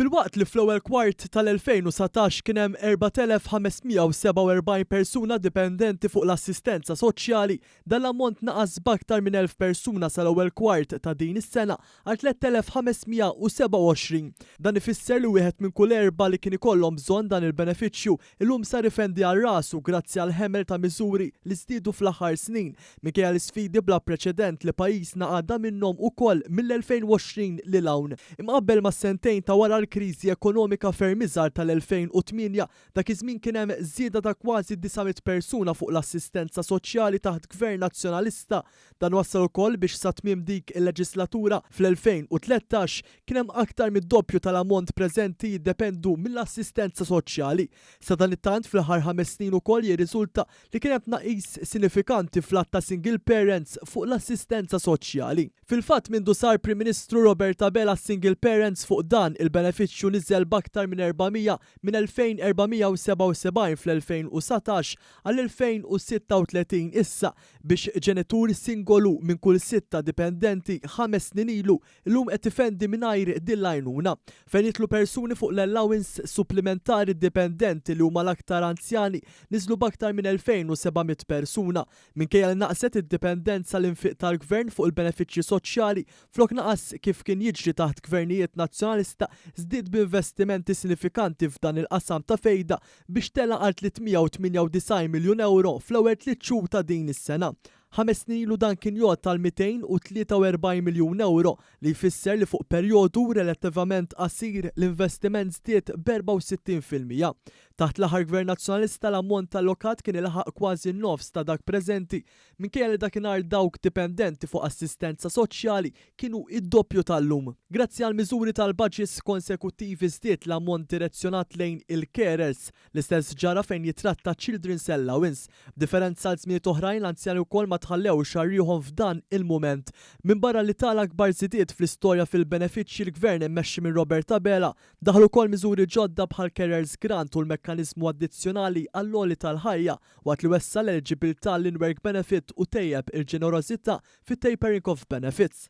Filwaqt li fl-ewwel kwart tal-2019 kien hemm 4,547 persuna dipendenti fuq l-assistenza soċjali, dan l-ammont naqas b'aktar minn 1,000 persuna sal-ewwel kwart ta' din is-sena għal 3,527. Dan ifisser li wieħed minn kull erbgħa li kien ikollhom bżonn dan il-benefiċċju illum sar ifendi għal rasu grazzi għall-ħemel ta' miżuri li żdiedu fl-aħħar snin Minkejja l-isfidi bla preċedent li pajjiżna għadda minnhom ukoll mill-2020 lil hawn. Imqabbel mas-sentejn ta' wara l-kriżi ekonomika ferm iżgħar tal-2008, dak iż-żmien kien hemm żieda ta' kważi 900 persuna fuq l-assistenza soċjali taħt Gvern Nazzjonalista. Dan wassal ukoll biex sa tmiem dik il-leġislatura, fl-2013, kien hemm aktar mid-doppju tal-ammont preżenti jiddependu mill-assistenza soċjali. Sadanittant fl-aħħar ħames snin ukoll jirriżulta li kien hemm tnaqqis sinifikanti fl-għadd ta' single parents fuq l-assistenza soċjali. Fil-fatt mindu sar Prim Ministru Robert Abela s-single parents fuq dan il-benefiċċju niżel b'aktar minn 400 minn 2,477 fl-2019 għal 2,036 issa biex ġenitur singolu minn kull sitta dipendenti ħames snin ilu illum qed ifendi mingħajr din l-għajnuna. Fejn jidħlu persuni fuq l-allowance supplimentari dipendenti li huma l-aktar anzjani niżlu b'aktar minn 2,700 persuna. Minkejja li naqset id-dipendenza l-infiq tal-Gvern fuq il-benefiċċji soċjali flok naqas kif kien jiġri taħt Gvernijiet Nazzjonalista żdied b'investimenti sinifikanti f'dan il-qasam ta' fejda biex tela' għal 398 miljun ewro fl-ewwel tliet xhur ta' din is-sena. Ħames snin ilu dan kien jgħodd għal 243 miljun ewro, li jfisser li fuq perjodu relattivament qasir l-investiment żdied b'64%. Taħt l-aħħar Gvern Nazzjonalista l-ammont allokat kien ilaħħaq kważi n-nofs ta' dak preżenti, minkejja li dakinhar dawk dipendenti fuq assistenza soċjali kienu d-doppju tal-lum. Grazzi għal miżuri tal-budgets konsekuttivi żdied l-ammont direzzjonat lejn il-carers. L-istess ġara fejn jitratta Children's Allowance. B'differenza għal żminijiet oħrajn l-anzjani wkoll ma tħallewx għal rieħhom f'dan il-mument. Minbarra li ta l-akbar żidiet fl-istorja fil-benefiċċji l-Gvern immexxi minn Robert Abela daħal ukoll miżuri ġodda bħall-Carers Grant u l-mekkaniżmu addizzjonali għall-għoli tal-ħajja waqt li wessa' l-eliġibilità għall-in-work benefit u tejjeb il-ġenerożità fit-tapering of benefits.